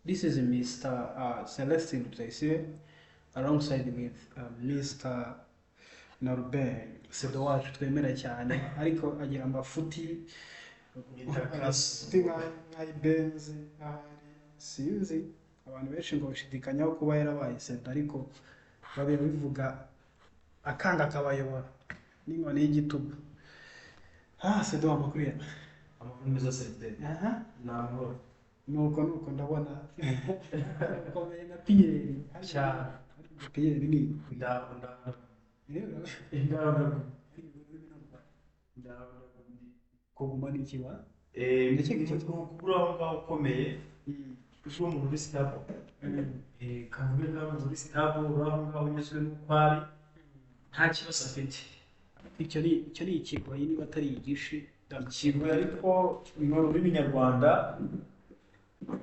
This is Mr. Celestin Rutayisire alongside with Mr. Norbert Sedo wacu twemera cyane, ariko agira amafuti amafuti nka Ibenzi ahari, sinzi, abantu benshi ngo bashidikanyaho kuba yarabaye Sedo, ariko babe bivuga akanga akabayobora n'inkoni y'igitugu. Ah, Sedo, amakuru ya? Amakuru meza, Celestin. Aha. Ni amahoro. Nuko ndabona ukomeye nka Pierre. Cyane. Pierre ni Ndaho, ndaho. Ndaho, ndaho. Ndaho, ndaho. Kuguma ni ikiba. Ndakeka icyo uri aho ngaho ukomeye, uri umuntu uri stable. Kavuge nkaho umuntu uri stable, uri aho ngaho unyuzwe n'uko ari, nta kibazo afite. Icyo ni ikigoyi niba atari igishi. Ikigoyi, ariko mu rurimi nyarwanda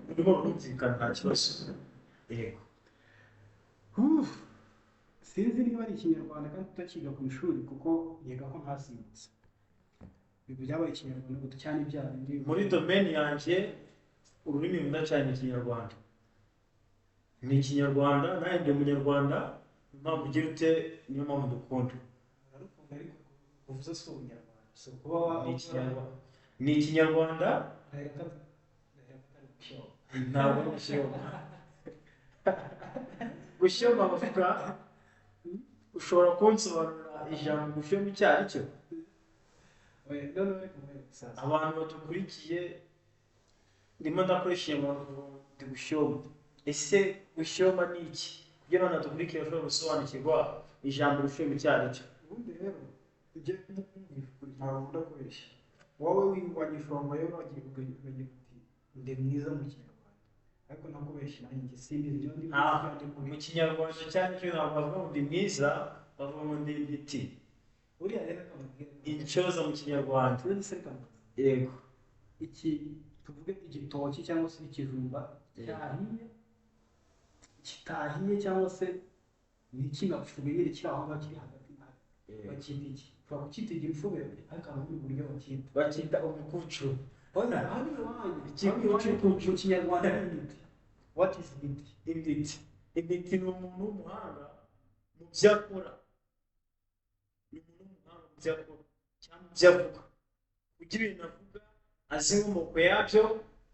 rurimo rurumvikana, nta kibazo. Yego. Uf, sinzi niba ari ikinyarwanda kandi tutakiga ku ishuri, kuko nkeka ko ntasimbutse ibi byabaye ikinyarwanda gusa cyane bya bindi. Muri domaine yanjye, ururimi nkunda cyane ni ikinyarwanda. Ni ikinyarwanda, nanjye ndi umunyarwanda, impamvu ugira ute, niyo mpamvu dukunda. Ararukunda, ariko uvuze si ubunyarwanda, si ukuba Ni ikinyarwanda. Ni ikinyarwanda. Ndahera ko atari gushyoma. Ntabwo ari gushyoma. Gushyoma bavuga, ushobora kunsobanurira ijambo gushyoma icyo ari cyo? Oya, noneho reka nkwereke sasa. Abantu badukurikiye, ndimo ndakoresha ijambo ndi gushyoma. Ese gushyoma ni iki? Kugira ngo badukurikiye bashobore gusobanukirwa ijambo gushyoma icyo ari cyo. Ubundi rero ujye nkubwira ukuri, ntabwo nkunda kubeshya. Wowe wanyishongoyeho wagira ukagira uti ndi mwiza mu kinyarwanda, ariko ntakubeshya, nanjye njye simbizi ibyo ndi Ah, kuvuga, ndi mu kubi kinyarwanda cyane cyo ntabwo bavuga ngo ndi mwiza, bavuga ngo ndi intiti. Buriya rero reka nkubwire. Intyoza mu kinyarwanda. Tuzi se, reka mbaze. Yego. Iki tuvuge igitoki cyangwa se ikijumba cyahiye, kitahiye, cyangwa se ntikinapfuye nyine, kiri aho ngaho, kiri hagati na hagati, bacyita iki? Ushobora kucyita igipfube, ariko hari ubundi buryo bacyita. Bacyita umukucu. Ona hano iwanyu. Ikikucu. Hano iwanyu mu kinyarwanda ni intiti. What is intiti? Intiti, intiti ni umuntu w'umuhanga mu byo akora, ni umuntu w'umuhanga mu byo akora cyangwa mu byo avuga, kugira ibintu avuga azi inkomoko yabyo,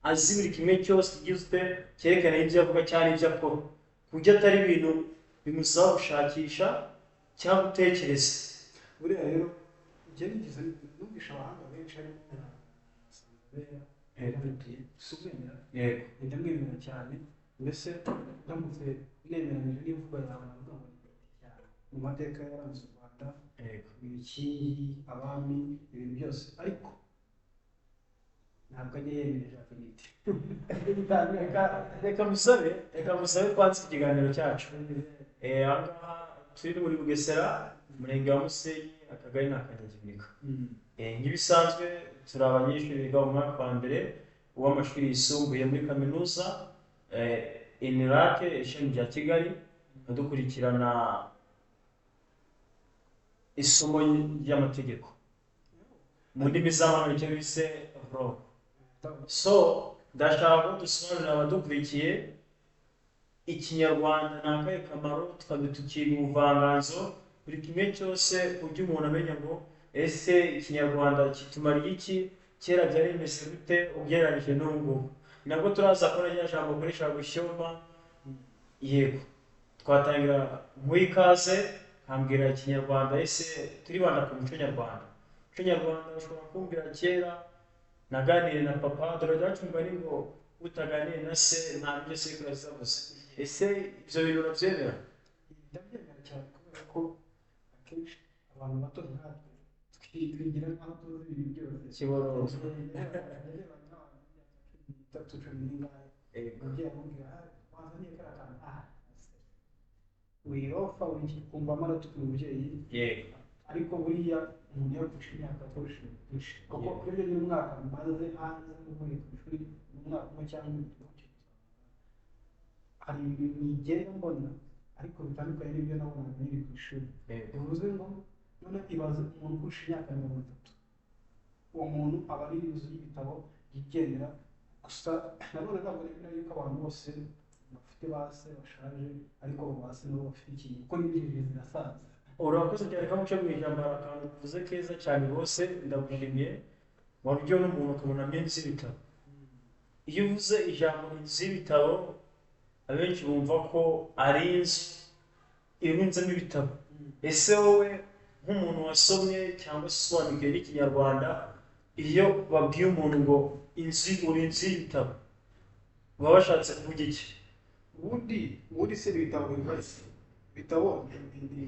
azi buri kimwe cyose kigizwe cyerekana ibyo avuga cyangwa ibyo akora, ku buryo atari ibintu bimusaba gushakisha cyangwa gutekereza. Buriya rero njye nigeze numvisha abahanga benshi harimo na Sandra. Si umwemera? Yego. Ndamwemera cyane. Mbese ndamutse nemeranyije n'imvugo yawe, navuga ngo ni intiti cyane mu mateka yaranze u Rwanda, ibikingi, abami, ibintu byose, ariko ntabwo ajya yemera ijambo intiti. Reka musabe twanditse ikiganiro cyacu. Aha ngaha turi muri Bugesera, umurenge wa Musenyi, akagari ni Akanyagibika. Nk'ibisanzwe turi abanyeshuri biga mu mwaka wa mbere w'amashuri yisumbuye muri kaminuza INILAK, ishami rya Kigali, dukurikirana isomo ry'amategeko mu ndimi z'amahanga, icyo bise law. So ndashaka ko dusobanurira abadukurikiye ikinyarwanda ni akahe kamaro, tukaba tukiga ubuvanganzo, buri kimwe cyose, ku buryo umuntu amenya ngo ese ikinyarwanda kitumariye iki, kera byari bimeze gute ugereranyije n'ubu ngubu. Nabwo turaza kubona rya jambo ukoresha gushyoma. Yego, twatangira muri ikaze, nkambwira ikinyarwanda. Ese turibanda ku muco nyarwanda? Umuco nyarwanda, ushobora kumbwira kera naganiriye na papa, dore ryacu umugani ngo utaganiriye na se nta byo sekuru azavuze. Ese ibyo bintu urabyemera? Ndabyemera cyane, kubera ko akenshi abantu bato nkatwe twigira nk'aho tuzi ibintu byose. Kiborozo. Yareba nk'abantu b'imyaka 13, cumi n'ingahe, umubyeyi amubwira: "Ah, wazaniye kariya kantu, ah wirofa wikumva amaratuka umubyeyi." Ariko buriya umuntu yakurusha imyaka, akurusha ibintu byinshi, kuko iyo ugeze umwaka maze hanze mvuye ku ishuri, mu mwaka umwe cyangwa ibiri gutyo, hari ibintu nigenda mbona ariko bitandukanye n'ibyo nabonaga nkiri ku ishuri. Bivuze ngo none ibaze umuntu ukurusha imyaka 30, uwo muntu aba ari inzu y'ibitabo yigendera. Gusa nanone ntabwo nemera yuko abantu bose bafite ba se bashaje, ariko abo ba se nabo bafite ikintu, kuko n'injiji zirasaza. Urakoze cyane kamuce mu ijambo. Hari akantu uvuze keza cyane rwose, ndagushimiye. Wabyo n'umuntu ukabonamo inzu y'ibitabo. Iyo uvuze ijambo inzu y'ibitabo, abenshi bumva ko ari inzu irunzemo ibitabo. Ese wowe nk'umuntu wasomye cyangwa se usobanukiwe n'Ikinyarwanda, iyo babwiye umuntu ngo inzu uri inzu y'ibitabo, baba bashatse kuvuga iki? Ubundi se ibitabo biva he? Ibitabo ni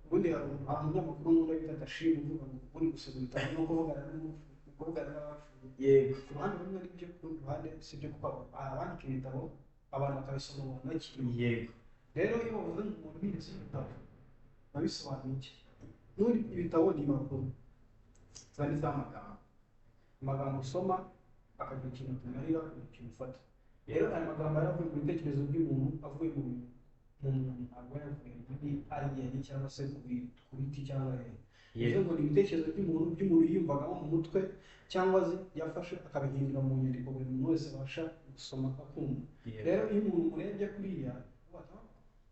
ubundi hari umunyamakuru nkunda bita Dashim uvuga ngo ubundi gusoma ibitabo no kuvugana n'umupfu, kuvugana n'abapfuye. Ku ruhande rumwe nibyo, ku rundi ruhande si byo, kuko hari abandika ibitabo abantu bakabisoma abantu bakiriho. Rero iyo bavuze ngo umuntu ni inzu y'ibitabo, biba bisobanuye iki? N'ubundi ibitabo ni impapuro zanditseho amagambo, amagambo usoma akagira ikintu atumarira, akagira ikintu ufata. Rero aya magambo yari avuye mu bitekerezo by'umuntu, avuye mu muntu, ntabwo yavuye muri alien cyangwa se ku biti cyangwa hehe. Bivuze ngo ni ibitekerezo by'umuntu yiyumvagamo mu mutwe, cyangwa se yafashe akabihindura mu nyandiko buri muntu wese abasha gusoma akumva. Rero iyo umuntu umurebye kuriya, uba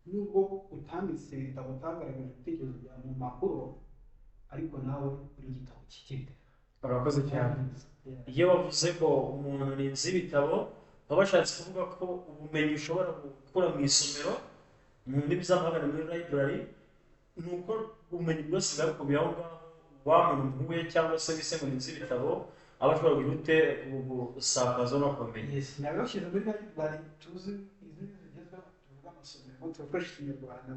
nubwo utanditse ibitabo, utagaragaje ibitekerezo byawe mu mpapuro, ariko nawe uri igitabo kigendera. Urakoze cyane. Iyo bavuze ngo umuntu ni inzu y'ibitabo, baba bashatse kuvuga ko ubumenyi ushobora gukura mu isomero, mu ndimi z'amahanga muri library, ni uko ubumenyi bwose bwakubiye aho ngaho. Wa muntu muhuye cyangwa se wise ngo ni inzu y'ibitabo, aba ashobora kugira ute gusakaza no kumenya. Yes, nabibashyize muri library tuzi izi zigezweho, tuvuga amasomero, turakoresha Ikinyarwanda,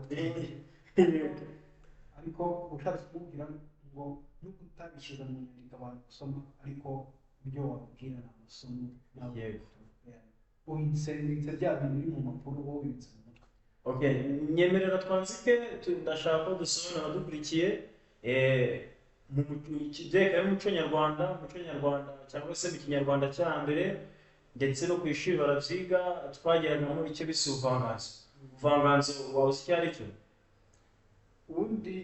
ariko ushatse kumubwira ngo nubwo utabishyize mu nyandiko abantu basoma, ariko ibyo wababwira ni amasomo nawe ubitse bya bintu biri mu mpapuro, wowe ubitse mu mutwe. Okay, nyemerera twanzike, ndashaka ko dusobanura abadukurikiye mu kijyanye n'umuco nyarwanda, umuco nyarwanda cyangwa se mu Kinyarwanda cya mbere, ndetse no ku ishuri barabyiga, twageragamo icyo bise ubuvanganzo. Ubuvanganzo waba uzi icyo ari cyo? Ubundi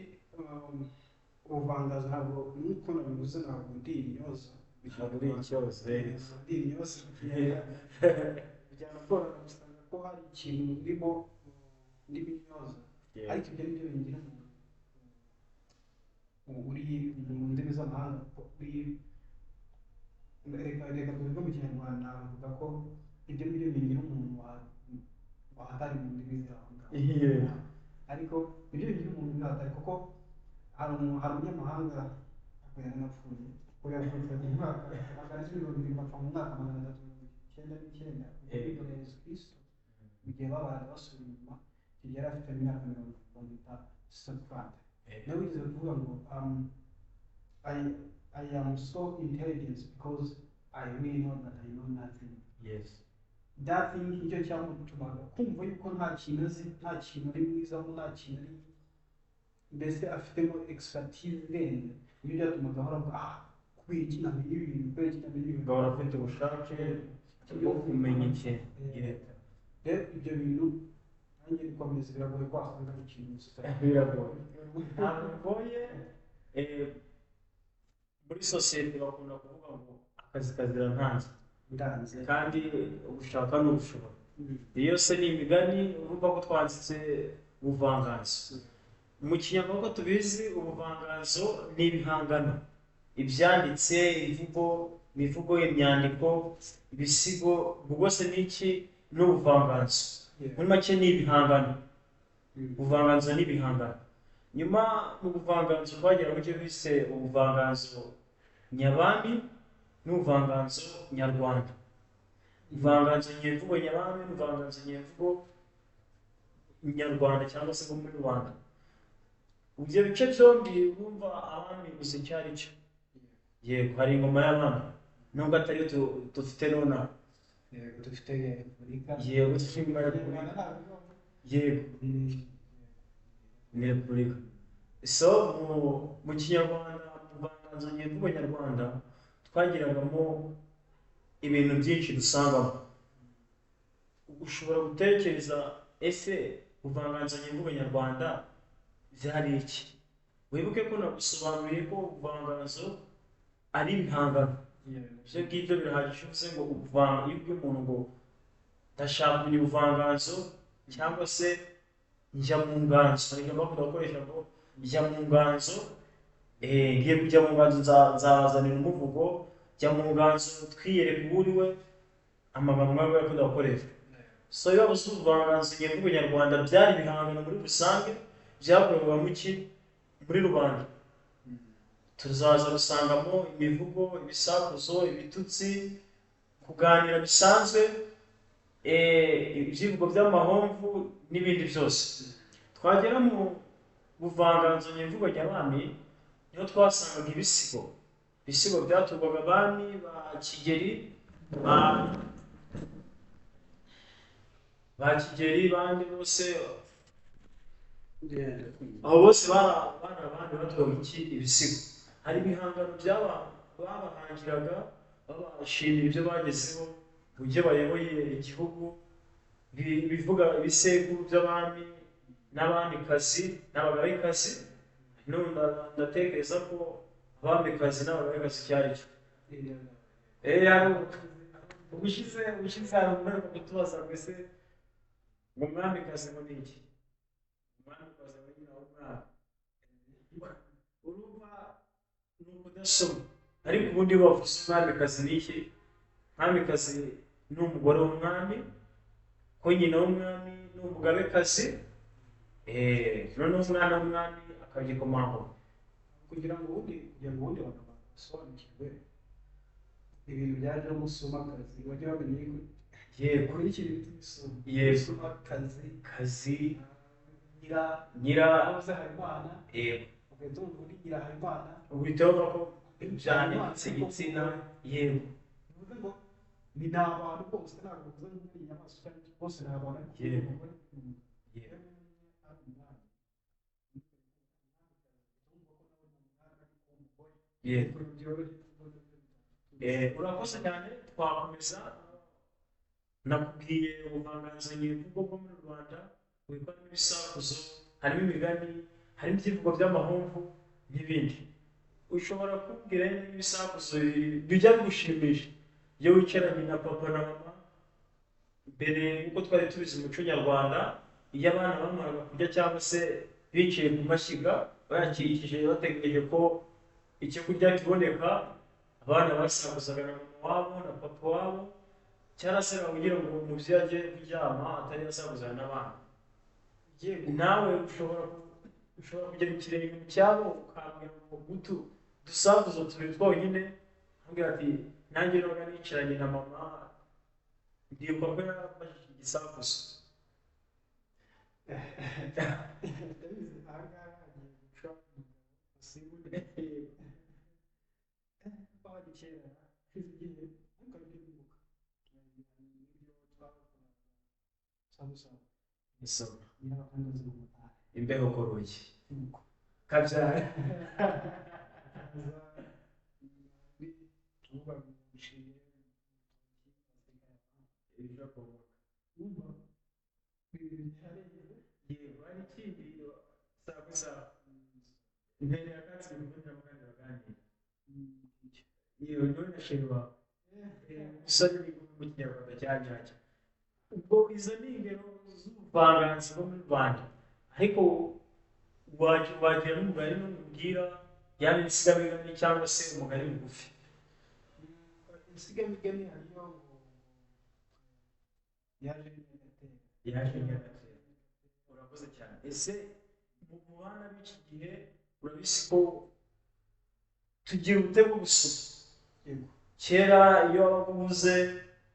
ubuvanganzo, ntabwo, nk'uko nabivuze, ntabwo ndi intyoza mu Ntabwo uri Kinyarwanda. ikibazo. Ndi intyoza mu Kinyarwanda, byanagorana gusanga ko hari ikintu ndimo ndimo intyoza, ariko ibyo ni byo bingira umuntu uri mu ndimi z'amahanga uri, reka tubivuge mu Kinyarwanda, navuga ko ibyo ni byo bingira umuntu wahatari mu ndimi z'aho ngaho. Ariko ibyo bigira umuntu wihatari, kuko hari umunyamahanga yaranapfuye, kuko yavutse mu mwaka 170, apfa mu mwaka 399 imbere ya Yesu Kristo, mu gihe babaraga basubira inyuma. Icyo gihe yari afite imyaka 50 bita Socrate. Nawe wigeze kuvuga ngo I am so intelligent because I really know that I know nothing. That thing nicyo cyamutumaga kumva yuko nta kintu azi, nta kintu ari mwizamo, nta kintu ari mbese afitemo expertise irenze. Nibyo byatumaga ahora avuga: "Ah, kubera iki ntamenya ibi bintu? Kubera iki ntamenya ibi bintu?" Gahora afite ubushake bwo kumenya ikintu. Rero ibyo bintu nanjye bikomeza, biragoye ko wasanga ari ikintu gusa. Biragoye, ntabwo bigoye. Muri sosiyete bakunda kuvuga ngo akazi kazira ntanze. Ndanze. Kandi ugushaka ni ugushobora. Iyo se ni imigani. Urumva ko twanditse ubuvanganzo mu Kinyarwanda, uko tubizi, ubuvanganzo ni ibihangano, ibyanditse, imvugo, imivugo, imyandiko, ibisigo, ubwo bwose ni iki? Ni ubuvanganzo. Muri make ni ibihangano. Ubuvanganzo ni ibihangano. Nyuma mu buvanganzo twagera mu cyo bise ubuvanganzo nyabami n'ubuvanganzo nyarwanda, ubuvanganzo nyemvugo nyabami n'ubuvanganzo nyemvugo nyarwanda cyangwa se bwo muri rubanda. Ibyo bice byombi urumva abami gusa icyo ari cyo. Yego, hari ingoma y'abami, nubwo atariyo dufite nonaha. Yego, dufite repubulika. Yego, dufite ingoma ya repubulika. Ntabwo Yego, ni repubulika. So mu Kinyarwanda, mu buvanganzo nyemvugo nyarwanda, twagiragamo ibintu byinshi dusangamo. Ushobora gutekereza: ese ubuvanganzo nyemvugo nyarwanda byari iki? Wibuke ko nagusobanuriye ko ubuvanganzo ari ibihangano. Ibyo ngibyo birahagije. Uvuze ngo uvanga, iyo ubwiye umuntu ngo ndashaka kumenya ubuvanganzo cyangwa se njya mu nganzo, hari ijambo bakunda gukoresha ngo njya mu nganzo, ngiye kujya mu nganzo, nzabazanira umuvugo, jya mu nganzo twiyereke uwo uri we, amagambo nk'ayo yakunda gukoresha. So iyo bavuze ubuvanganzo nyemvugo nyarwanda, byari ibihangano muri rusange byakorerwaga mu ki? Muri rubanda. Tuzaza gusangamo imivugo, ibisakuzo, ibitutsi, kuganira bisanzwe, ibyivugo by'amahomvu n'ibindi byose. Twagera mu buvanganzo nyemvugo nyabami, niho twasangaga ibisigo. Ibisigo byaturwaga abami ba Kigeli, ba Kigeli bandi bose, abo bose bari abami baturwaga iki? Ibisigo. Hari ibihangano babahangiraga babashimira ibyo bagezeho, uburyo bayoboye igihugu, bivuga ibisekuru by'abami n'abamikazi n'abagabekazi. None ndatekereza ko abamikazi n'abagabekazi cyari cyo. Hari ubushize hari umuntu uheruka kutubaza ngo ese ngo umwamikazi ngo ni iki? Umwamikazi ngo nyina w'umwami. Urumva ni ukudasoma, ariko ubundi bavuze umwamikazi ni iki? Umwamikazi ni umugore w'umwami, ko nyina w'umwami ni umugabekazi, noneho umwana w'umwami akaba igikomangoma. Kugira ngo ubundi abantu basobanukirwe ibintu byajemo sumakazi, bajye bamenya yuko kuri iki bita ibisuma. Sumakazi, kazi, nyira, nyira, wahoze Habimana, ugahita wumva undi nyira Habimana. Uhita wumva ko byanditse igitsina. Yego. Bivuze ngo ni abantu bose, ntabwo bivuze ngo ni inyamaswa cyangwa iki, bose ni abantu, ariko umugore ni umuntu. Ari umwami. Urumva ko nawe ni umwami ariko w'umugore. Ubwo byoroshye. Urakoze cyane, twakomeza. Nakubwiye ubuvanganzo nyemvugo bwo muri Rwanda witwa n'ibisakuzo, harimo imigani, harimo ibyivugo by'amahomvu n'ibindi. Ushobora kumbwira n'ibisakuzo bijya bigushimisha iyo wicaranye na papa na mama? Mbere, nk'uko twari tubizi umuco nyarwanda, iyo abana bamaraga kurya cyangwa se bicaye ku mashyiga bayakikije bategereje ko icyo kurya kiboneka, abana basakuzaga na mama wabo na papa wabo. Cyarasabaga kugira ngo umubyeyi ajye kuryama atari yasakuzana n'abana. Nawe ushobora kugera ikirenge mu cyabo ukambwira ngo gutu dusakuzo tubiri twonyine, nkubwira ati nanjye nabaga nicaranye na mama, ndibuka ko yarafashije igisakuzo. Ndabizi, aha ngaha hagiye guca umugabo usimbuye twari kera, hashize igihe, ariko aribyo nibuka n'ibyo twakoraga sabusabu. Isoma. Nyirabakangazi mu mutari. Imbeho ku rugi. Nuko kabyara. Tuvuga ngo Ibirakomoka. Wumva ibintu byareze. Yego, hari ikindi sakusaku imbere ya katsi mu kandi baganira. Yewe, niwe na sheri wawe gusa n'ibigufi mu Kinyarwanda cya nyacyo. Ubwo izo ni ingero z'ubuvanganzo bwo muri Rwanda, ariko wagira n'umugani n'umubwira, yaba insigamigani cyangwa se umugani mugufi. Insigamigani hariyo ngo yaje nyagatera. Yaje nyagatera. Urakoze cyane. Ese mu bana b'iki gihe, urabizi ko tugira ubute bwo gusoma? Yego. Kera iyo wabaga ubuze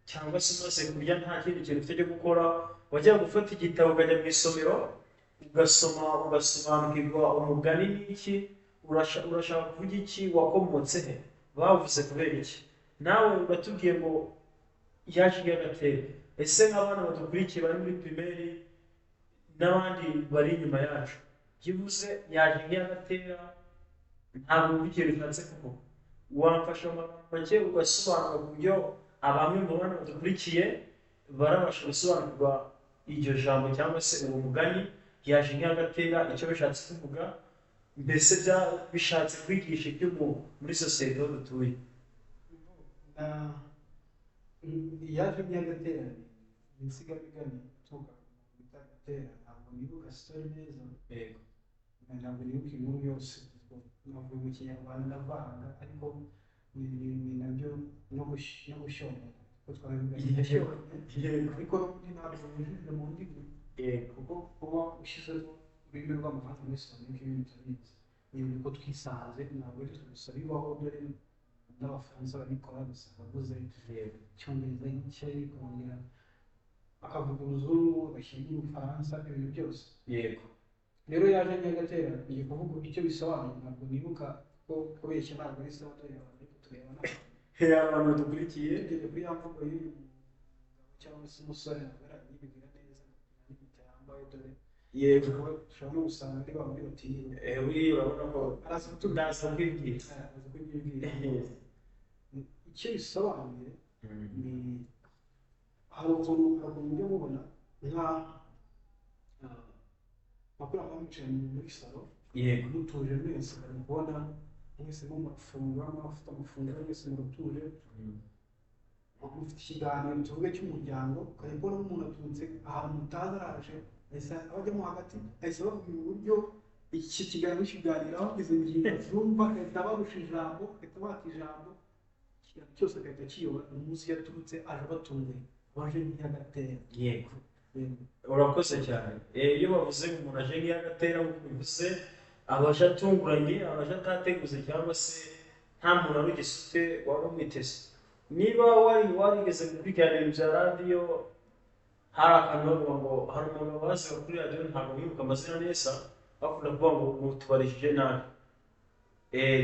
cyangwa se umaze kurya nta kindi kintu ufite cyo gukora, wajyaga gufata igitabo ukajya mu isomero ugasoma, ugasobanukirwa umugani n'iki, urashaka kuvuga iki, wakomotse he, bavuze kubera iki. Nawe uratubwiye ngo yaje nyagatera. Ese nk'abana badukurikiye bari muri primaire n'abandi bari inyuma yacu, byibuze yaje nyagatera ntabwo wumva ikintu ushatse kuvuga, wamfasha mu magambo make ugasobanura ku buryo abamwe mu bana badukurikiye barabasha gusobanukirwa iryo jambo cyangwa se uwo mugani yaje nk'agatera, icyo bishatse kuvuga, mbese bishatse kwigisha ibyo muri sosiyete aho dutuye? Na yaje nk'iy'agaterane, insigamigani ituruka ku muntu bita Gatera. Ntabwo nibuka story neza, Yego. ntabwo nibuka inkuru yose, navuye mu Kinyarwanda ndavanga, ariko ni nabyo no gushyonga kuko twabivuga ndashyonga, Yego. ariko n'ubundi ntabwo wujujwe mu ndimi, Yego. kuko kuba ushyizemo ururimi rw'amahanga muri Sonic ibintu turabizi, ni ibintu ko twisanze, ntabwo ari twe gusa bibaho, dore n'Abafaransa babikora gusa bavuze Yego. Icyongereza gike, kongera akavuga uruzungu agashyiramo Urufaransa, ibintu byose. Yego. Rero yaje nk'agatera, ngiye kuvuga icyo bisobanuye, ntabwo nibuka ko kubeshya ntabwo ari sawa, dore abantu bari kutureba nabi. Abantu badukurikiye. Tugeze kuri ya mvugo y'uyu mugabo cyangwa se umusore, ntabwo arayibwira neza n'impeta yambaye, dore Yego. ushobora no gusanga ari ba bandi batinya. Buriya urabona ko araza kutubwira, ndaza kwibwira. Araza kubyibwira. Icyo bisobanuye ni hari ukuntu mujya mubona nka kuriya muba mwicaye muri salo, Yego. mutuje mwese, bari kubona mwese mumafunguro, mufite amafunguro, mwese muratuje, mufite ikiganiro tuvuge cy'umuryango, ukajya kubona umuntu aturutse ahantu mutazi araje, ahise abajyamo hagati, ahise ababwira uburyo iki kiganiro kiganiraho, izo ngingo zumva, agahita abarusha ijambo, agahita abaka ijambo, ikiganiro cyose agahita akiyobora. Umunsi yaturutse aje abatunguye, abaje nk'agatera. Yego. Urakoze cyane. Iyo bavuze ngo umuntu aje nk'iy'agatera, nk'uko bivuze, aba aje atunguranye, aba aje atateguze, cyangwa se nta muntu wari ugisute wari umwiteze. Niba wari warigeze gukurikirana ibintu bya radiyo, hari akantu bavuga ngo hari umuntu wazaga kuri radiyo, ntabwo mwibuka amazina neza, bakunda kuvuga ngo mutubarishije nabi.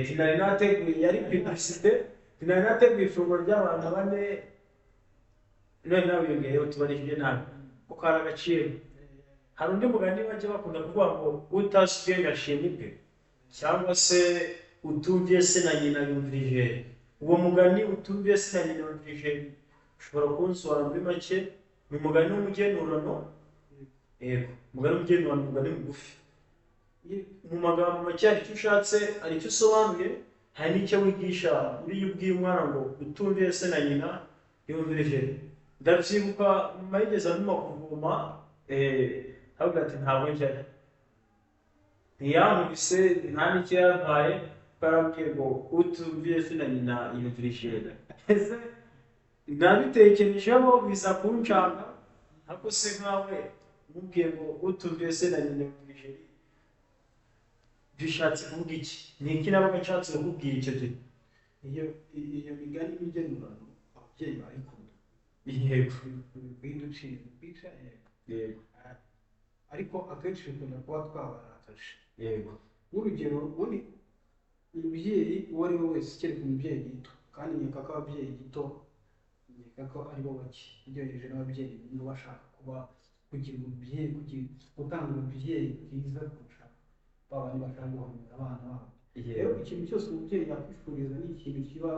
Tinari nateguye, yari publicité, tinari nateguye ifunguro ry'abantu bane, none nawe wiyongeyeho tubarishije nabi, kuko hari agaciro. Hari undi mugani bajya bakunda kuvuga ngo utazi ubwenge ashima ibwe, cyangwa se utumviye se na nyina yumvirije. Uwo mugani utumviye se na nyina yumvirije, ushobora kuwunsobanura muri make? Ni umugani w'umugenurano. Yego, umugani w'umugenurano, umugani mugufi. Mu magambo make hari icyo ushatse, hari icyo usobanuye, hari n'icyo wigisha. Buriya ubwiye umwana ngo utumviye se na nyina yumvirije, ndabyibuka mama yigeze antuma kuvoma, aravuga ati ntabwo njyayo, ntiyankubise nta n'icyo yampaye, kuko yarambwiye ngo utumviye se na nyina yumvirije. Ese nabitekerejeho biza kuncanga, ariko se nkawe mubwiye ngo utumviye se na nyina yumvirije, bishatse kuvuga iki? Ni iki nabaga nshatse kukubwira icyo gihe? Iyo migani y'imigenurano ababyeyi barayikunda. Yego. Kuyiducira kwica, yego. Yego. Ariko akenshi bikunda kuba twabarakaje. Yego. Nk'urugero, ubundi umubyeyi uwo ari we wese, kereka umubyeyi gito, kandi nkeka ko ababyeyi gito, nkeka ko aribo bake ugereranyije n'ababyeyi niba bashaka kuba kugira umubyeyi, kugira gutanga umubyeyi bwiza kurusha ba bandi bashaka guhomera abana babo. Rero Yego. ikintu cyose umubyeyi yakwifuriza ni ikintu kiba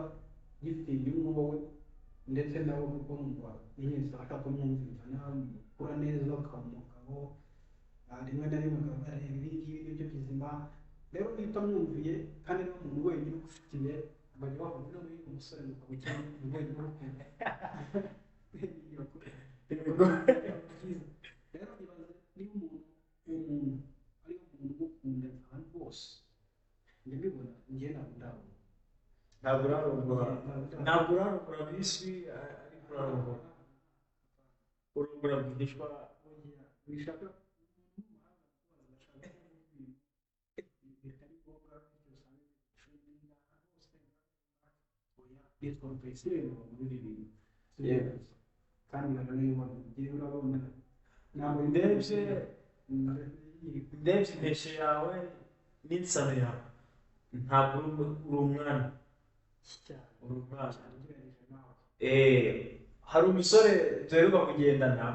gifite inyungu wowe ndetse nabo, kuko numva mwese abashaka kumwumvikana, mukura neza, ukaba umugabo, rimwe na rimwe akaba yareba ibi ngibi nibyo bizima. Rero niba utamwumviye kandi niba umuntu wenyine ugufitiye, bajya bavuga noneho uyu umusore mukaba ukiri umuntu wenyine ugukunda. Yego. Byiza. Rero ibaze niba umuntu, uwo muntu ari umuntu ugukunda abantu bose, njya mbibona, njye ntabwo ndabona. Ntabwo urarongora? Ntabwo ndabona. Ntabwo urarongora bisi, ariko urarongora, urongora rwihishwa. Wishaka bashaka bitari ngombwa, bityo usange ishuri hose oya, nitwa Rutayisire muri ibi bintu. Yego. Kandi baranabibona, igihe urabona ntabwo Ndebye inteshyo yawe n'insano yawe, ntabwo uri umwana. Cyane. Uri umwana. Cyane ugereranyije nawe. Hari umusore duheruka kugendana,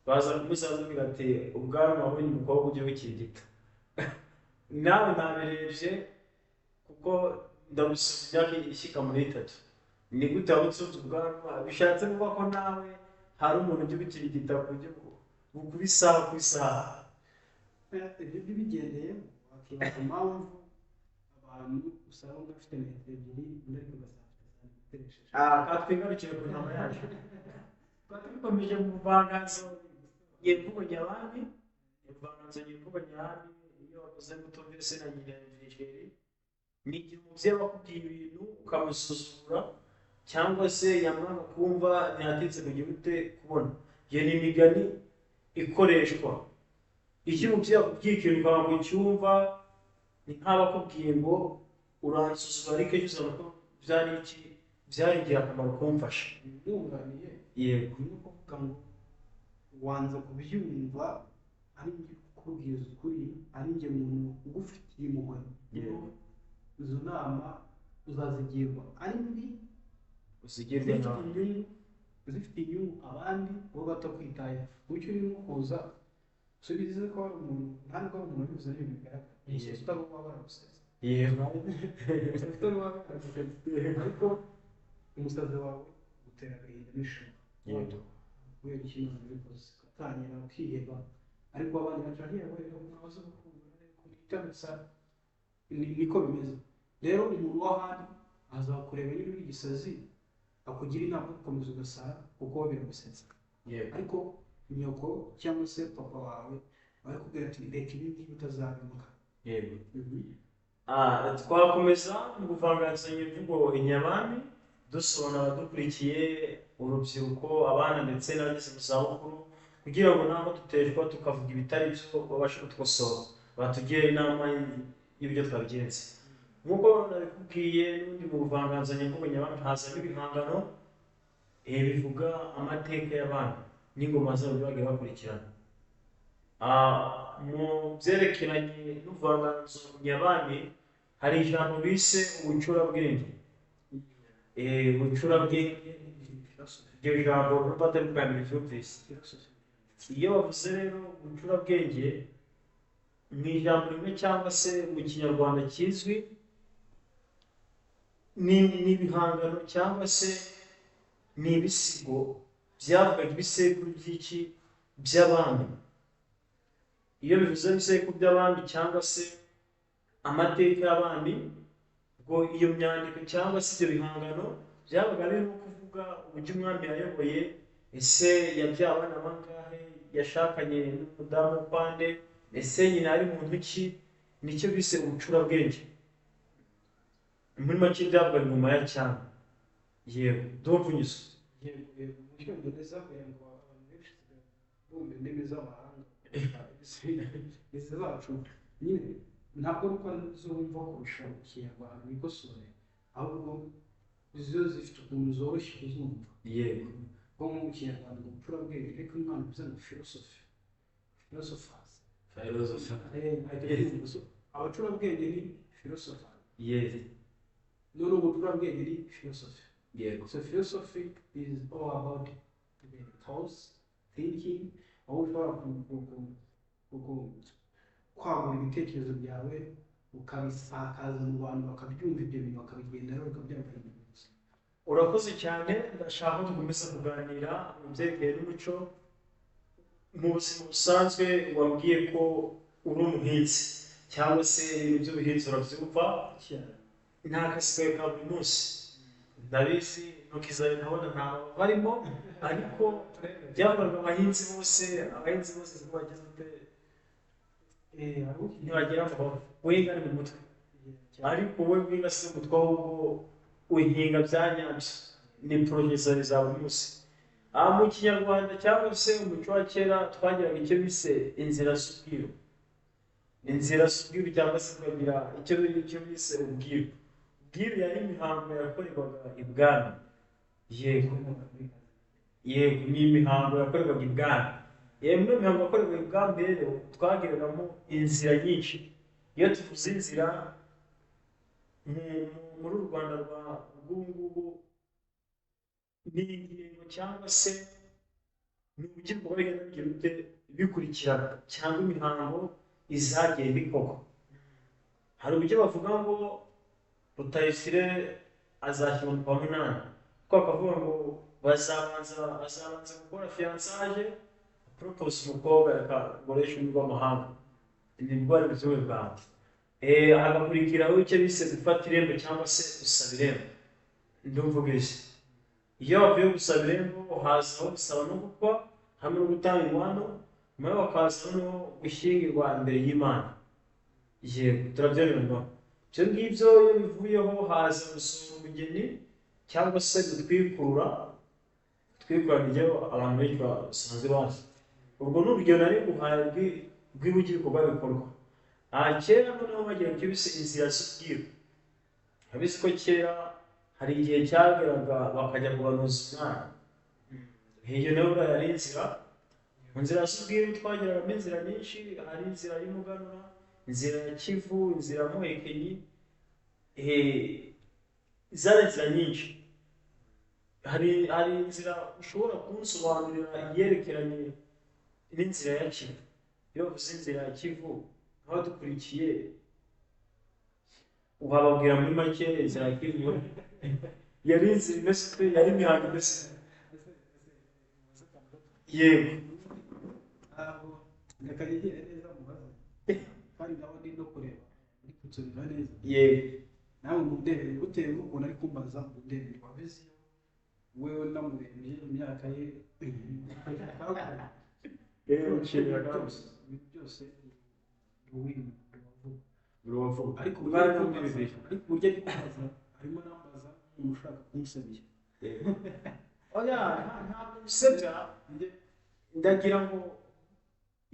baza kumusaza amubwira ati ubwanwa wabonye umukobwa ujya wikirigita. Nawe nabirebye kuko ndagusoma imyaka ishyika muri itatu, ni gute waba utunze ubwanwa? Bishatse kuvuga ko nawe hari umuntu ujya ubikirigita ku buryo bukuba isaha ku isaha. Ibyo bigendeye wakibaza impamvu abantu usanga umwe afite metero 2, undi ariko ugasanga afite santimetero Nateresheje. Ah, twigarukire ku ntama yacu. Twari dukomeje mu buvanganzo nyemvugo nyabami. Ubuvanganzo nyemvugo nyabami, iyo wavuze ngo utumvise se na nyina Nigeri, ni igihe umubyeyi aba akubwiye ibintu ukamusuzugura, cyangwa se yamara kumva ntiyatinze kugira ute kubona. Iyo ni imigani ikoreshwa iyo umubyeyi akubwiye ikintu ukanga ucyumva, ni nk'aba akubwiye ngo uransuzugura, ariko ejo uzabona ko byari iki, byari ingirakamaro kumfasha. Mwunganiye. Yego. Ni ukuvuga ngo wanza kubyumva, ari njye kukubwiza ukuri, ari njye muntu ugufitiye impuhwe. Yego. Izo nama uzazigirwa ari mbi, uzigirwe zifite nawe inyungu, zifite inyungu abandi bo batakwitayeho. Bityo urimo kuza subize ko hari umuntu, nta nubwo ari umuntu ubivuze, n'ibintu bigaragara. Umusazi utari uba baragusetsa. Yego. Umusazi utari uba baragusetsa, ariko umusazi wawe ugutera agahinda n'ishema. Yego. Kubera ikintu wabikoze ugatangira ukiheba, ariko abandi baca yewe mwabaze gusa. Niko bimeze rero. Umuntu w'ahandi azakureba niba uri igisazi, akugira inama yo gukomeza ugasara kuko we biragusetsa. Yego. Ariko nyoko cyangwa se papa wawe barakubwira ati reka ibi ngibi utazabimuka. Yego. Ah, twakomeza mu buvanganzo nyemvugo inyabami, dusobanura abadukurikiye, urubyiruko, abana ndetse n'abageze mu zabukuru, kugira ngo nabo tuteshwa tukavuga ibitari byo babashe kudukosora, batugire inama y'ibyo twabigenza. Nk'uko nabikubwiye, n'ubundi mu buvanganzo nyemvugo nyabami hazamo ibihangano bivuga amateka y'abami n'ingoma zabo bagiye bakurikirana. Ah, mu byerekeranye n'ubuvanganzo nyabami hari ijambo bise ubucurabwenge. Ubucurabwenge, iryo jambo urumva atari ubwa mbere ryumvise. Iyo bavuze rero ubucurabwenge mu ijambo rimwe cyangwa se mu kinyarwanda kizwi, ni ibihangano cyangwa se ni ibisigo byavugaga ibisekuru by'iki, by'abami. Iyo bivuze ibisekuru by'abami cyangwa se amateka y'abami, ubwo iyo myandiko cyangwa se ibyo bihangano byabaga birimo kuvuga uburyo umwami yayoboye, ese yabyaye abana bangahe, yashakanye n'umudamu kwande, ese nyina ari muntu ki, nicyo bise ubucurabwenge. Muri make byavugaga ingoma ya cyami. Yego, ndumva unyuzwe. Yego yego, mu cyongereza, kugira ngo abantu benshi bumve indimi z'amahanga izi zacu nyine, ntabwo ari uko zumva kurusha ikinyarwanda wikosore, ahubwo zo zifite ukuntu zoroshye kuzumva. Yego. Nko mu kinyarwanda ngo ubucurabwenge, ariko umwana uvuze ngo philosophy, philosophers, Philosophy. Ahita abyumva. So, abacurabwenge ni philosophers. Yes. None ubucurabwenge ni philosophy. Yego. So philosophy is all about the thoughts, thinking, aho ushobora kwagura ibitekerezo byawe ukabisakaza mu bantu bakabyumva, ibyo bintu bakabigenderaho, bikabyagura mu buzima. Urakoze cyane. Ndashaka ko dukomeza kuganira mu byerekeye n'umuco mu buzima busanzwe. Wabwiye ko uri umuhinzi cyangwa se ibintu by'ubuhinzi urabyumva, Cyane. ni akazi kawe ka buri munsi, ndabizi. Intoki zawe ndabona nta barimo, ariko byakorwaga abahinzi bose, abahinzi bose siko bagize ute, Hari ntibagira amahoro. Guhinga ni mu mutwe, ariko wowe guhinga si umutwe, ahubwo uhinga bya nyabyo, ni projet zawe za buri munsi. Aha mu kinyarwanda cyangwa se umuco wa kera twagiraga icyo bise inzira z'ubwiru, inzira z'ubwiru, cyangwa se tukagira icyo bise ubwiru. Ubwiru yari imihango yakorerwaga ibwami. Yego yego, ni imihango yakorerwaga ibwami. Yewe, muri iyo mihango yakorerwaga ibwami rero twageragamo inzira nyinshi. Iyo tuvuze inzira muri uru Rwanda rwa rw'ubu ngubu, ni ingingo cyangwa se ni uburyo ibikorwa bigenda bigira ute, bikurikirana, cyangwa imihango izagiye bikorwa. Hari uburyo bavuga ngo Rutayisire azashyirwa mu kwa munani, kuko bakavuga ngo bazabanza gukora fiançailles, propose umukobwa, reka ngoreshe ururimi rw'amahanga, nibwo ari buzima bwanjye. Hagakurikiraho icyo bise gufata irembo cyangwa se gusaba irembo. Ndumva ubizi. Iyo bavuye gusaba irembo hazaho gusaba no gukwa hamwe no gutanga inkwano, nyuma bakaza no gushyingirwa imbere y'Imana. Yego, turabyemeranywaho. Ibyo ngibyo iyo bivuyeho haza gusura umugeni cyangwa se gutwikurura. Gutwikurura nibyo abantu benshi basanzwe bazi. Ubwo ni urugero nari nguhaye rw'uburyo ibikorwa bikorwa. Aha kera noneho bagira icyo bise inzira z'ubwiru. Urabizi ko kera hari igihe cyageraga bakajya kubanuza umwana. Iyo nayo buriya yari inzira. Mu nzira z'ubwiru twagiragamo inzira nyinshi, hari inzira y'umuganura, inzira ya Kivu, inzira ya Muhekenyi, zari inzira nyinshi. Hari inzira ushobora kunsobanurira yerekeranye n'inzira ya Kivu? Iyo bavuze inzira ya Kivu, nk'abadukurikiye wababwira muri make inzira ya Kivu yari inzira imeze ite, yari imihango imeze ite? Yego. Ntabwo reka yegere neza mubaze, kandi ndabona ndi no kureba ndi kunsubira neza. Yego. Nawe mundebere bitewe n'ukuntu ari kumbaza, mundebere wabizi wewe namurebye imyaka ye. Rero nshimira byose kandi ibintu byose ni uw'ibintu rubavu. Rubavu. Ariko uburyo Umwanya ari w'ibihumbi kumbaza, bibiri. ariko uburyo ari kumbaza, arimo arambaza umuntu ushaka kunsebya. Yego. Oya, ntabwo bisebya, ndagira ngo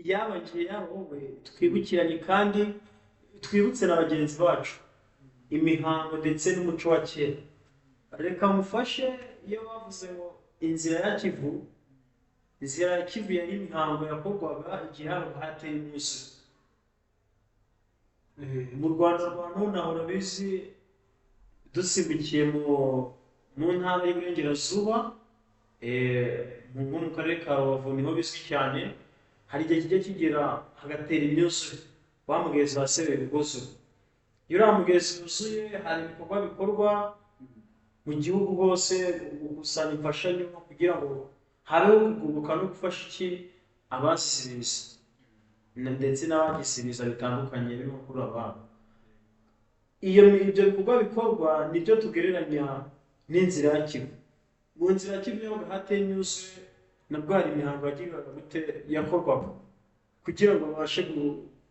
yaba njye yaba wowe twibukiranye kandi twibutse na bagenzi bacu imihango ndetse n'umuco wa kera. Reka mufashe, iyo bavuze ngo inzira ya Kivu, inzira ya Kivu yari imihango yakorwaga igihe habaga hateye imyuzure. Mu Rwanda rwa none aho urabizi, dusimbukiye mu ntara y'Iburengerazuba, nko mu karere ka Rubavu niho bizwi cyane, hari igihe kijya kigera hagatera imyuzure, wa mugezi wa Sebeya wuzuye. Iyo uriya mugezi wuzuye hari ibikorwa bikorwa mu gihugu hose, gukusanya imfashanyo kugira ngo habeho kugoboka no gufasha iki abazize ibiza ndetse n'abagize ibiza bitandukanye birimo kuri ababo. Iyo ibyo bikorwa bikorwa nibyo tugereranya n'inzira ya Kivu. Mu nzira ya Kivu yabaga hateye imyuzure, nabwo hari imihango yagirwaga gute yakorwaga kugira ngo babashe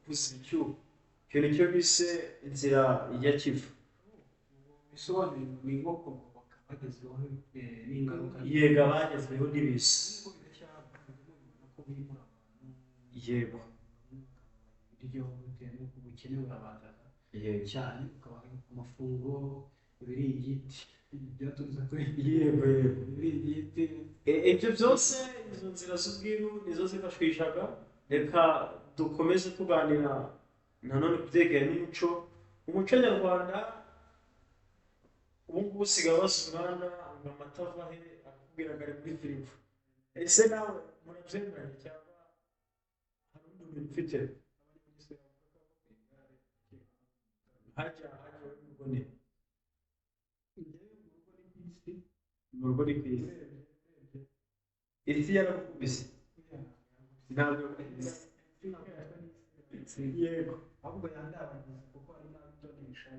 kuziba icyuho. Icyo ni cyo bise inzira ya Kivu. Bisobanuye ngo ni nko kugoboka bagezweho n'ingaruka. Yego, abagezweho n'ibiza. Ariko biracyaba, mubibona ko bimura abantu Yego. ibiryo bitewe n'uko ubukene burabanzaga Yego. cyane, ukabaha amafunguro, ibiringiti byaturutse kuri Yego, yego. ibiringiti. Ibyo byose izo nzira z'ubwiru nizo zifashwishaga. Reka dukomeze tuganira nanone ku byerekeranye n'umuco. Umuco nyarwanda ubu ngubu usigaye baza umwana ngo amata ava he, akakubwira ngo ari muri firigo. Ese nawe murabyemeranya cyangwa hari undi muntu ufite hajya hajya mu rugo ni Njyewe mu rugo ni ku isi. Mu rugo ni ku isi. Isi yarakubise, ntabwo yakubise. Yego. Ahubwo yandabagiza kuko hari n'abo itonesha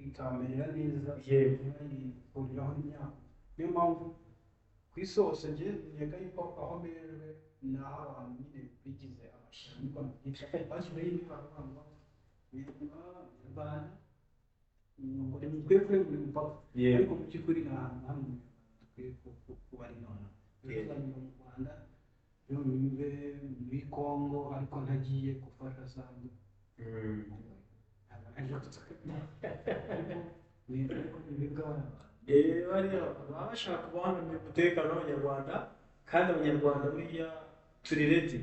ikamerera neza, Yego. ntibayikuriraho imyaka. Niyo mpamvu ku isi hose njye nkeka yuko aho merewe ni aho abantu nyine bigize amashyamba, niko nabyita, bashyizeho imibare ngo Rwanda ngo nimukwiye kurenga uyu mupaka. Yego. Ariko mu by'ukuri ni ahantu hamwe mu Rwanda dukwiye kuba ari nonaha. Ejo Yego. nzanyura mu Rwanda, ejo nyure muri Congo, ariko ntagiye gufasha Sambu. Ntabwo naje gutuka, ariko ni ariko ni bwa Bariya baba bashaka kubangamira umutekano w'Abanyarwanda, kandi Abanyarwanda buriya turi ready.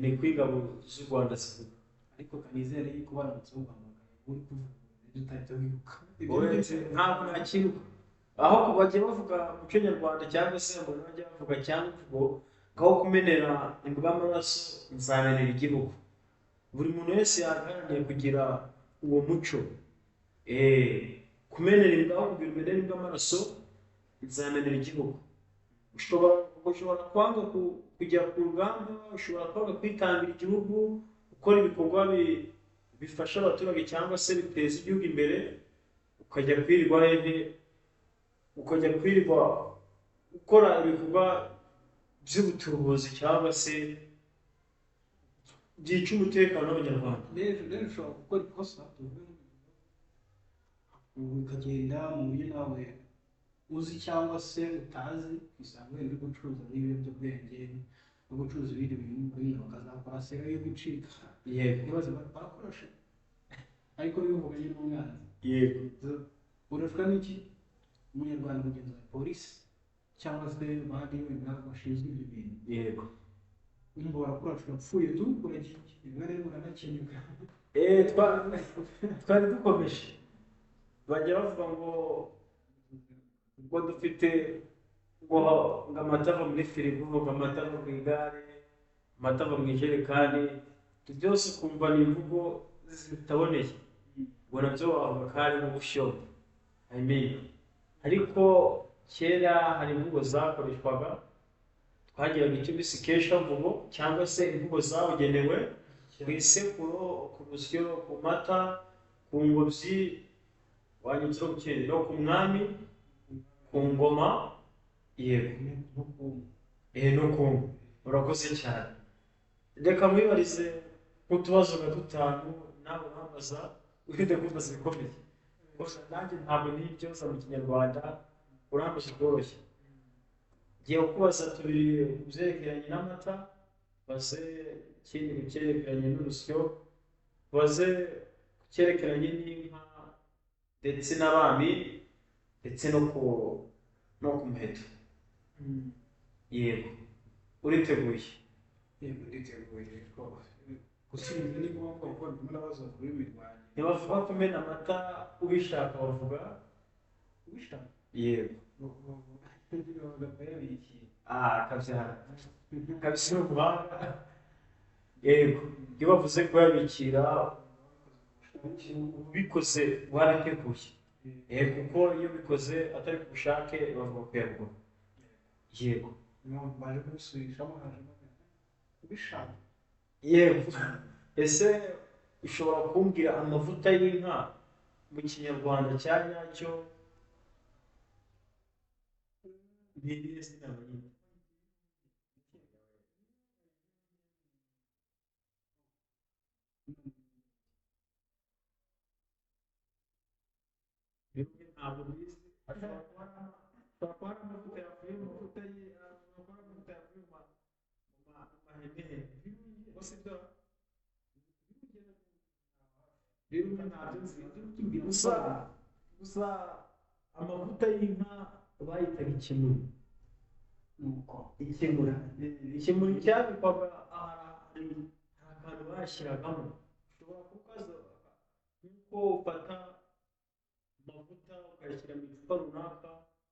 Ni ko ingabo z'u Rwanda zivuga. Ariko kanizere yuko baramutse baguhamagaye uri kuvuga ibyo utahita wiruka. Ibyo Wowe ni byo. Ntabwo nakiruka. Aho bajya bavuga umuco nyarwanda cyangwa se ngo bajya bavuga cyangwa imvugo ngaho kumenera imbwa amaraso nzamenera igihugu. Buri muntu wese yahagaraniye kugira uwo muco. Kumenera imbwa, aho kugira umenere imbwa amaraso nzamenera igihugu. Ushobora kwanga kujya ku rugamba, ushobora kwanga kwitangira igihugu, gukora ibikorwa bifasha abaturage cyangwa se biteza igihugu imbere. Ukajya kwirirwa hehe? Ukajya kwirirwa ukora ibikorwa by'ubutubuzi cyangwa se byica umutekano w'Abanyarwanda. Rero ushobora gukora ikosa, tuvuge ukagenda mu buryo nawe uzi cyangwa se utazi, usanga wenda uri gucuruza nk'ibiyobyabwenge no gucuruza ibindi bintu, wenda bakazakora sera yo gucika. Yego. Ntibaze barakoresha, ariko iyo uvuganye n'umwanzi, Yego. urashwa n'iki? Umunyarwanda mugenzi wa polisi cyangwa se abandi wenda bashinzwe ibyo bintu, Yego. urumva barakurasha, urapfuye tu, uragiye, rimwe na rimwe uranakenyuka. Twari dukomeje, bajya bavuga ngo dufite ngo amata ava muri firigo, ngo amata ava ku igare, amata ava mu ijerekani, ibyo byose ukumva ni imvugo zitaboneye, ngo nabyo wavuga ko ari nk'ubushyo. I mean, ariko kera hari imvugo zakoreshwaga, twagiraga icyo bise ikeshamvugo cyangwa se imvugo zabugenewe ku isekuro, ku rusyo, ku mata, ku ngobyi, wanyuze no ku kindi, no ku mwami, ku ngoma. Yego. No ku ngoma. Urakoze cyane. Reka mwibarize nk'utubazo nka dutanu, nawe urambaza, wirinde kumbaza ibikomeye. Gusa nanjye ntabwo nibyoza mu Kinyarwanda, urambaza ubworoshye. Ngiye kukubaza tubiri ku byerekeranye n'amata, baze ikindi ku cyerekeranye n'urusyo, baze ku cyerekeranye n'inka ndetse n'abami, ndetse no ku muheto. Yego, uriteguye? Yego, nditeguye. Gusubiza ni ngombwa kuko ndimo ndabaza ururimi rwanjye. Ntibavuga kumena amata ubishaka, bavuga ubishaka. Yego. Bavuga kuyabikiye. Kabyara kabisa, ni ubuhanga. Yego, iyo bavuze kuyabikira ubikoze wariteguye. Yego, kuko iyo ubikoze atari ku bushake bavuga kuyagura. Yego. Baje kubisubirishamo, hajemo ubishaka. Yego. Ese ushobora kumbwira amavuta y'inka mu Kinyarwanda cya nyacyo ni irihe zina bayita? Bimwe ntabwo bizi, ashobora kuba ari amavuta yavuye mu mavuta ye, ashobora kuba ari amavuta yavuye mu mahene. Gusa ibyo rero ntabyo nzi. Gusa amavuta y'inka bayitaga ikimuri. Nuko Ikimuri, ikimuri cyabikwaga ahantu hari akantu bashyiragamo, ushobora kukaza nk'uko ufata amavuta ukayashyira mu icupa runaka,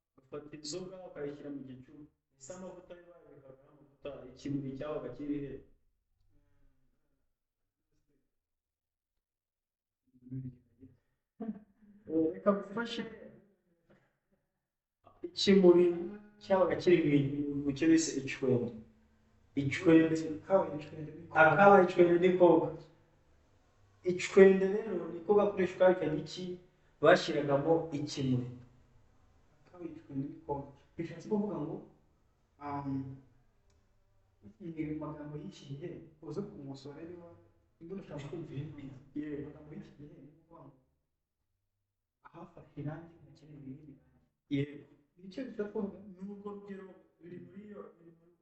ugafata inzoga ukayishyira mu gicuba. Ese amavuta yo bayabikaga, amavuta ikimuri cyabaga kiri he? Reka gufashe, ikimuri cyabaga kiri mu cyo bise icwende. Icwende, kabaye icwende. Akabaye icwende ni koga. Icwende rero niko gakoresho kabikaga iki bashyiragamo ikimuri. Kabaye icwende ni koga, bishatse kuvuga ngo ni mu magambo y'iki gihe, uze kumusora niba ushaka kumva ibintu neza. Yego. Amagambo y'iki gihe ni ukuvuga ngo ahafashe irangi hakenewe irindi rangi. Yego. Nicyo bishatse kuvuga. Nubwo rugero biri muri iyo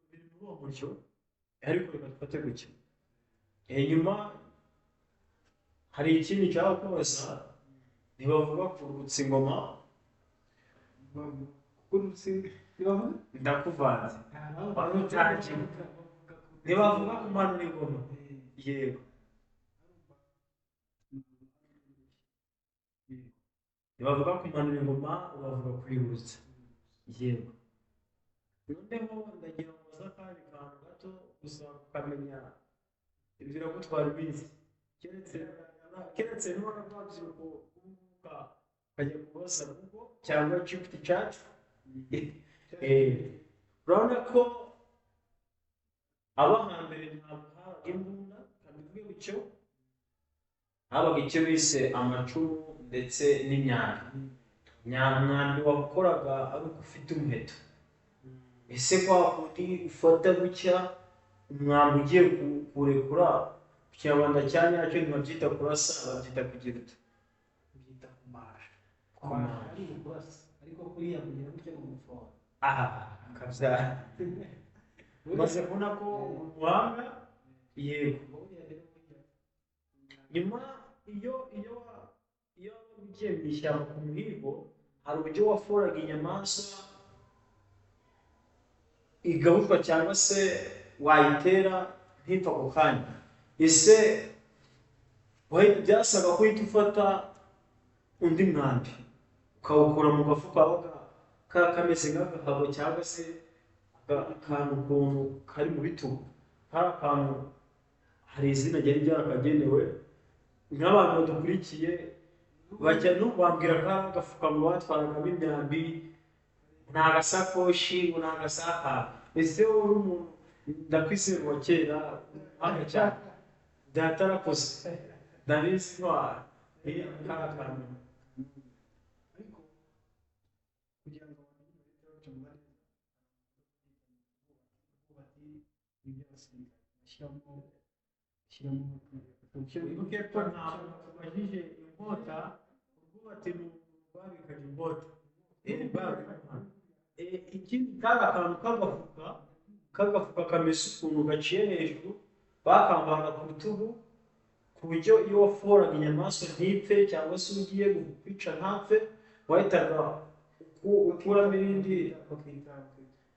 biri muri uwo muryo, ariko reka dufate gutya. Inyuma hari ikindi nshaka kubaza, ntibavuga kurutsa ingoma? Kurutsa ntibavuga. Ndakuvanze. Wari utangiye. Ntibavuga kumanura ingoma? Yego. Ntibavuga kumanura ingoma, bavuga kuyirutsa. Yego. Noneho ndagira ngo ubaze akandi kantu gato gusa ukamenya biragutwara iminsi, keretse niba rwabyiruko ukajya kubaza Google cyangwa GPT chat. Urabona ko abo hambere ntabwo habaga imbunda, kabivuge gutyo, habaga icyo bise amacumu ndetse n'imyambi. Nyamwambi wakoraga ari uko ufite umuheto. Ese kwa kundi ufata gutya umwambi ugiye kuwurekura, mu Kinyarwanda cya nyacyo ntibabyita kurasa, babyita kugira uti? Byita kumasha. Kumasha. Kumasha ari ukurasa, ariko kuriya kugira gutya ni ugufora. Aha kabyara umaze kubona ko umuhanga. Yego. Buriya rero burya Nyuma iyo wabaga ugiye mu ishyamba ku muhigo, hari uburyo waforaga inyamaswa igabushwa cyangwa se wayitera ntipfa ako kanya. Ese byasaga ko uhita ufata undi mwambi ukawukura mu gafuka wabaga kameze nk'agahabo cyangwa se akantu ukuntu kari mu bitugu, kari akantu, hari izina ryari ryarakagenewe. Nk'abantu badukurikiye bajya no bambwira ko ari agafukamunwa batwaragamo imyambi, ni agasakoshi, ngo ni agasaka. Ese wowe uri umuntu ndakwizera wa kera, hano cyane data arakoze, ndabizi ntwara kariya kantu. Ariko kugira ngo abantu bahite babyumva neza, bati iby'abasirikare bashyiramo Wibuke ko ntabwo tubajije inkota, urwubati ni rwabikaga inkota. Ikindi kari akantu k'agafuka kameze ukuntu gaciye hejuru, bakambaraga ku rutugu, ku buryo iyo waforaga inyamaswa ntipfe cyangwa se ugiye kwica ntapfe, wahitaga ukuramo irindi. Bakita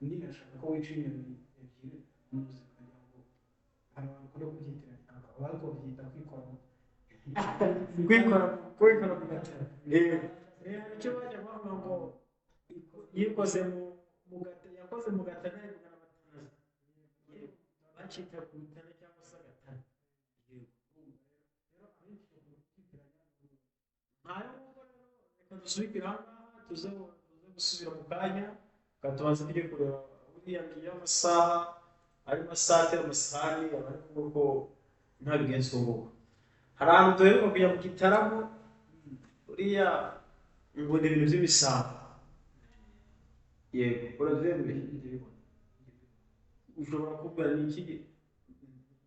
nyine ashaka ko wica inyoni ebyiri mu buzima, kugira ngo hari abantu bakunda kubyitiranya, ariko babyita kwikora. Kwikora mu gatana. Icyo bajya bavuga ngo yikoze mu gata, yakoze mu gatana, yivugana amatanazi, bacita ku rutana cyangwa se agatana. Ntayo nguko rero, reka dusubikire aha ngaha, tuze gusubira mu kanya, reka tubanze tujye kureba buriya ngiyo amasaha arimo asatira amasahani, aba ari kuvuga ko ntabigenza uko nguko. Hari ahantu duheruka kujya mu gitaramo, buriya ngo ni ibintu by'imisango. Yego, urabyemeye? Ushobora kuvuga ni iki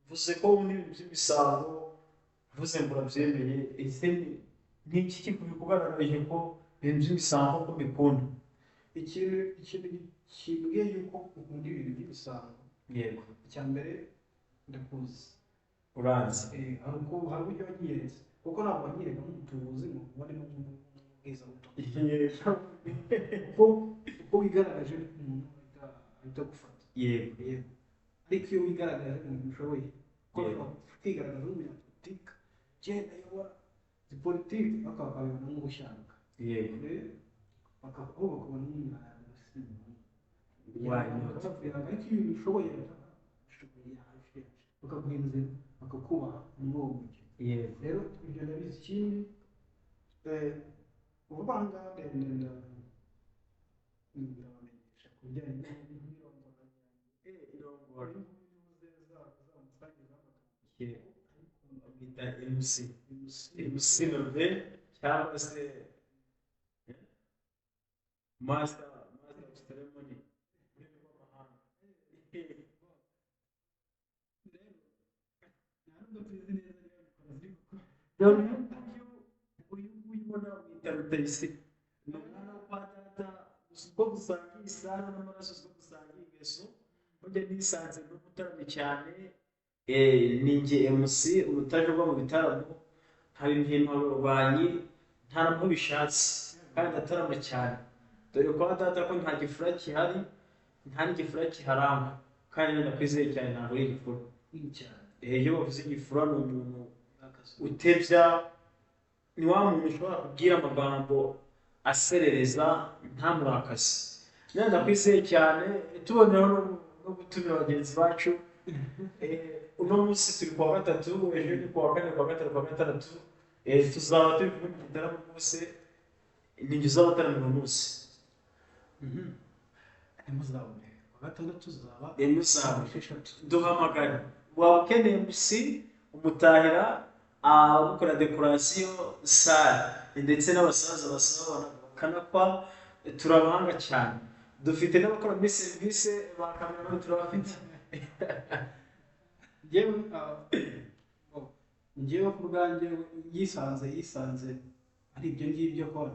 mvuze ko ni ibintu by'imisango, mvuze ngo urabyemeye. Ese ni iki kikugaragaje ko ibintu by'imisango ko mbikunda? Ikintu kimbwiye yuko ukunda ibintu by'imisango, icya mbere ndakuzi. Uranzi. Hari uko hari uburyo wanyiyeretse, kuko ntabwo wanyereka nk'umutubuzi ngo ubonemo nk'ubwizabutumwa. Uko wigaragaje umuntu ahita agufata. Yego. Ariko iyo wigaragaje mu bintu ushoboye, kuko ushobora kwigaragaza nk'umunyapolitike, genda ayobora izi politiki, ariko bakabibona nk'ugushyanuka. Aho bakabona nk'umwanda. Why not? Ariko iyo ubishoboye, bakaguha inzira, bakakubaha muri uwo mujyi. Rero ibyo ndabizi. Ikindi, vuba aha ngaha ndabamenyesha ku bijyanye n'irongora. Irongora. Yego. Bamwita MC. MC Norbert cyangwa se Master of Ceremony mu rurimi rw'amahanga. Nta nubwo tuzi neza niba mikoro ziri gukora. None uyu nguyu ubona bamwita Rutayisire. Ni umwana wo kwa data, gusa uko gusangiye isano n'amaraso, uko gusangiye ingeso, burya nisanze n'umutaramyi cyane. Ni njye MC umutajogwa mu bitaramo, nkaba impimbabarwanyi, nta bishatse kandi ndatarama cyane. Dore kwa data ko nta gifura gihari, nta n'igifura kiharangwa, kandi ndakwizeye cyane ntabwo ari igifura. Cyane. Iyo bavuze igifura ni umuntu utebya, ni wa muntu ushobora kubwira amagambo aserereza ntamurakaze. None ndakwizeye cyane, tuboneraho no gutumira bagenzi bacu. Uno munsi turi kuwa gatatu, ejo ni kuwa kane, kuwa gatanu, kuwa gatandatu, tuzaba turi kumwe mu gitaramo rwose, ni njye uzabataramira uwo munsi. Ntimuzabure kuwa gatandatu tuzaba Ntimuzabure. 6. Duhamagare waba ukeneye MC, umutahira, Abakora dekorasiyo, sale, ndetse n'abasaza basaba bakanakwa, turabahanga cyane. Dufite n'abakora muri serivisi ba kameramani, turabafite. Njyewe oh, njyewe ku bwanjye yisanze ari ibyo ngibyo akora,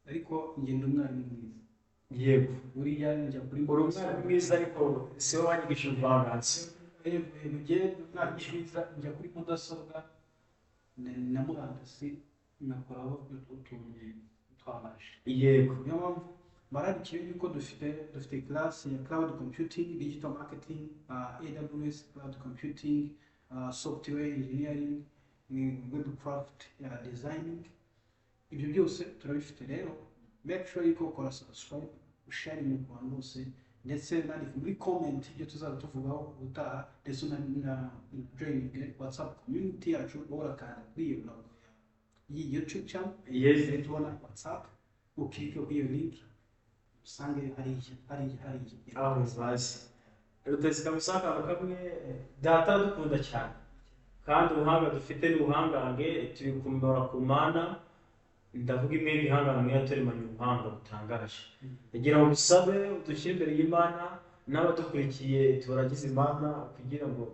ariko njye ndi umwarimu mwiza. Buriya njya kuri Uri umwarimu mwiza, ariko si wowe wanyigishije ubuvanganzo. Yego, njye ndi umwarimu mwiza, njya kuri mudasobwa na murandasi ngakoraho utuntu twamaje. Niyo mpamvu bararikiye yuko dufite class ya cloud computing, digital marketing, AWS cloud computing, software engineering, webcraft, designing. Ibyo byose turabifite. Rero make sure yuko ukora subscribe, usharinge ku bantu bose, ndetse nandike muri comment ibyo tuzaba tuvugaho ubutaha, ndetse na joining WhatsApp community yacu. Wowe urakanda kuri iyo logo y'iyi YouTube channel, uhita ubona WhatsApp, ukike kuri iyo link usange hariya hariya hariya. Aho bazi Rutesi kabisa. Akantu kamwe, data aradukunda cyane, kandi ubuhanga dufite ni ubuhangange tubikumura ku Mana. Ndavuga imwe y'ibihangange yaturemanye ubuhanga butangaje. Ndagira ngo usabe udushyire imbere y'Imana n'abadukurikiye, tubaragize Imana kugira ngo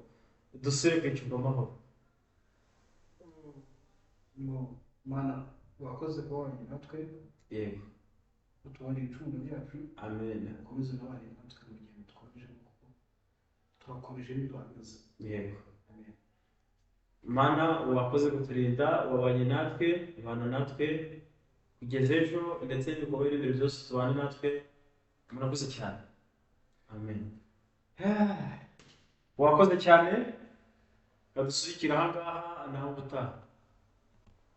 dusubire kwicurwa amahoro. Ngo Mana, wakoze kuba wabanye natwe, utubarira ibicumuro byacu. Amen. Ukomeze unabane natwe mu gihe dukomeje, kuko turakomeje ntiduhagaze. Amen. Mana, wakoze kuturinda, wabanye natwe, ubana natwe kugeza ejo, ndetse n'ibikorwa biri byose tubane natwe. Murakoze cyane, amen. Wakoze cyane, kadusubikira ahangaha, naho ubutaha.